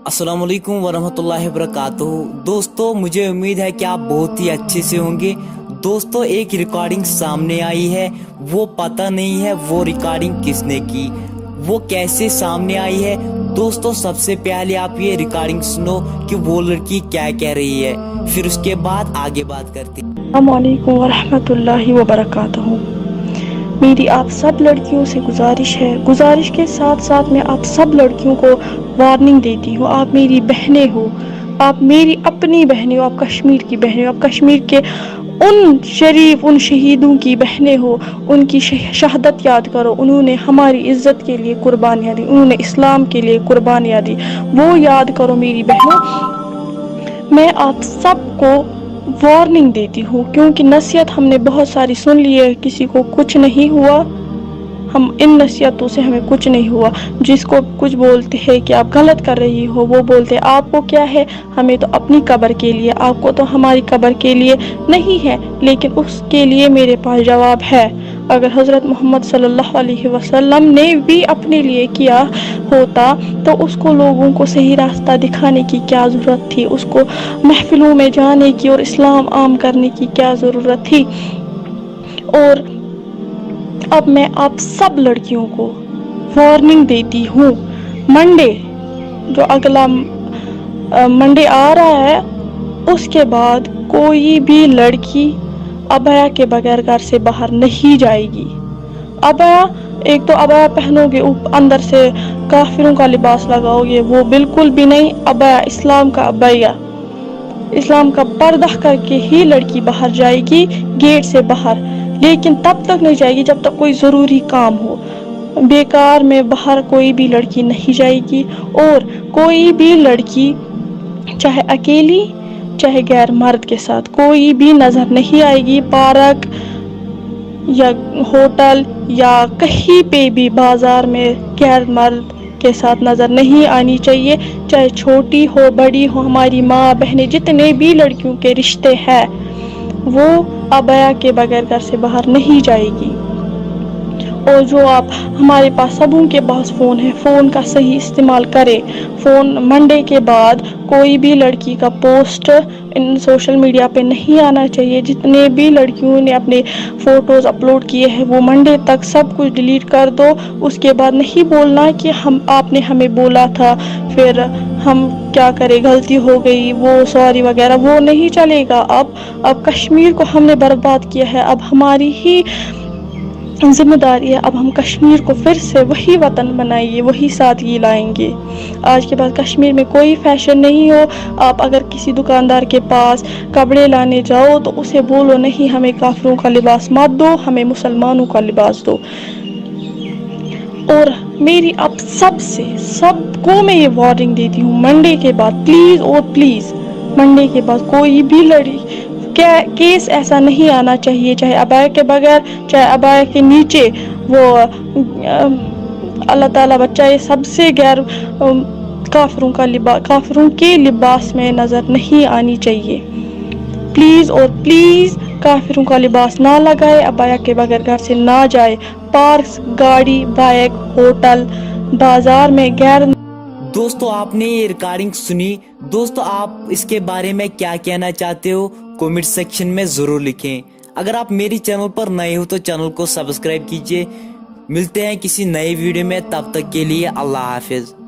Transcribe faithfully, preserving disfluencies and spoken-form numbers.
السلام علیکم ورحمۃ اللہ وبرکاتہ۔ دوستو، مجھے امید ہے کہ آپ بہت ہی अच्छे से होंगे। दोस्तों, एक रिकॉर्डिंग सामने आई है, वो पता नहीं है वो रिकॉर्डिंग किसने की, वो कैसे सामने आई है। दोस्तों, सबसे पहले आप ये रिकॉर्डिंग सुनो कि वो लड़की क्या कह रही है, फिर उसके बाद आगे बात करते हैं। السلام علیکم ورحمۃ اللہ وبرکاتہ۔ میری آپ سب لڑکیوں سے گزارش ہے، گزارش کے ساتھ ساتھ میں آپ سب لڑکیوں کو وارننگ دیتی ہوں۔ آپ میری بہنیں ہو، آپ میری اپنی بہنیں ہو، آپ کشمیر کی بہنیں ہو، آپ کشمیر کے ان شریف، ان شہیدوں کی بہنیں ہو، ان کی شہ- شہادت یاد کرو۔ انہوں نے ہماری عزت کے لیے قربانیاں دی، انہوں نے اسلام کے لیے قربانیاں دی، وہ یاد کرو میری بہنوں۔ میں آپ سب کو وارننگ دیتی ہوں، کیونکہ نصیحت ہم نے بہت ساری سن لی ہے، کسی کو کچھ نہیں ہوا۔ ہم ان نصیحتوں سے ہمیں کچھ نہیں ہوا۔ جس کو کچھ بولتے ہیں کہ آپ غلط کر رہی ہو، وہ بولتے ہیں آپ کو کیا ہے، ہمیں تو اپنی قبر کے لیے، آپ کو تو ہماری قبر کے لیے نہیں ہے، لیکن اس کے لیے میرے پاس جواب ہے۔ اگر حضرت محمد صلی اللہ علیہ وسلم نے بھی اپنے لیے کیا ہوتا تو اس کو لوگوں کو صحیح راستہ دکھانے کی کیا ضرورت تھی، اس کو محفلوں میں جانے کی اور اسلام عام کرنے کی کیا ضرورت تھی؟ اور اب میں آپ سب لڑکیوں کو وارننگ دیتی ہوں، منڈے جو اگلا منڈے آ رہا ہے، اس کے بعد کوئی بھی لڑکی ابایا کے بغیر گھر سے باہر نہیں جائے گی۔ ابایا، ایک تو ابایا پہنو گے، اندر سے کافروں کا لباس لگاؤ گے، وہ بالکل بھی نہیں۔ ابایا اسلام کا ابایا، اسلام کا پردہ کر کے ہی لڑکی باہر جائے گی، گیٹ سے باہر، لیکن تب تک نہیں جائے گی جب تک کوئی ضروری کام ہو۔ بیکار میں باہر کوئی بھی لڑکی نہیں جائے گی۔ اور کوئی بھی لڑکی، چاہے اکیلی، چاہے غیر مرد کے ساتھ، کوئی بھی نظر نہیں آئے گی پارک یا ہوٹل یا کہیں پہ بھی بازار میں غیر مرد کے ساتھ نظر نہیں آنی چاہیے۔ چاہے چھوٹی ہو، بڑی ہو، ہماری ماں، بہنیں، جتنے بھی لڑکیوں کے رشتے ہیں، وہ ابایا کے بغیر گھر سے باہر نہیں جائے گی۔ اور جو آپ، ہمارے پاس سبوں کے پاس فون ہے، فون کا صحیح استعمال کرے۔ فون منڈے کے بعد کوئی بھی لڑکی کا پوسٹ ان سوشل میڈیا پہ نہیں آنا چاہیے۔ جتنے بھی لڑکیوں نے اپنے فوٹوز اپلوڈ کیے ہیں، وہ منڈے تک سب کچھ ڈیلیٹ کر دو۔ اس کے بعد نہیں بولنا کہ ہم، آپ نے ہمیں بولا تھا، پھر ہم کیا کریں، غلطی ہو گئی، وہ سوری وغیرہ، وہ نہیں چلے گا۔ اب اب کشمیر کو ہم نے برباد کیا ہے، اب ہماری ہی ذمہ داری ہے، اب ہم کشمیر کو پھر سے وہی وطن بنائیں گے، وہی سادگی لائیں گے۔ آج کے بعد کشمیر میں کوئی فیشن نہیں ہو۔ آپ اگر کسی دکاندار کے پاس کپڑے لانے جاؤ تو اسے بولو، نہیں، ہمیں کافروں کا لباس مت دو، ہمیں مسلمانوں کا لباس دو۔ اور میری آپ سب سے، سب کو میں یہ وارننگ دیتی ہوں، منڈے کے بعد پلیز اور پلیز، منڈے کے بعد کوئی بھی لڑی، کیس ایسا نہیں آنا چاہیے، چاہے ابایا کے بغیر، چاہے ابایا کے نیچے، وہ اللہ تعالیٰ بچائے، سب سے غیر کافروں کا لباس، کافروں کے لباس میں نظر نہیں آنی چاہیے۔ پلیز اور پلیز کافروں کا لباس نہ لگائے، ابایا کے بغیر گھر سے نہ جائے، پارکس، گاڑی، بائک، ہوٹل، بازار میں غیر۔ دوستو, आपने ये रिकॉर्डिंग सुनी। दोस्तों, आप इसके बारे में क्या कहना चाहते हो, कमेंट सेक्शन में ज़रूर लिखें। अगर आप मेरी चैनल पर नए हो तो चैनल को सब्सक्राइब कीजिए। मिलते हैं किसी नए वीडियो में, तब तक के लिए अल्लाह हाफिज़।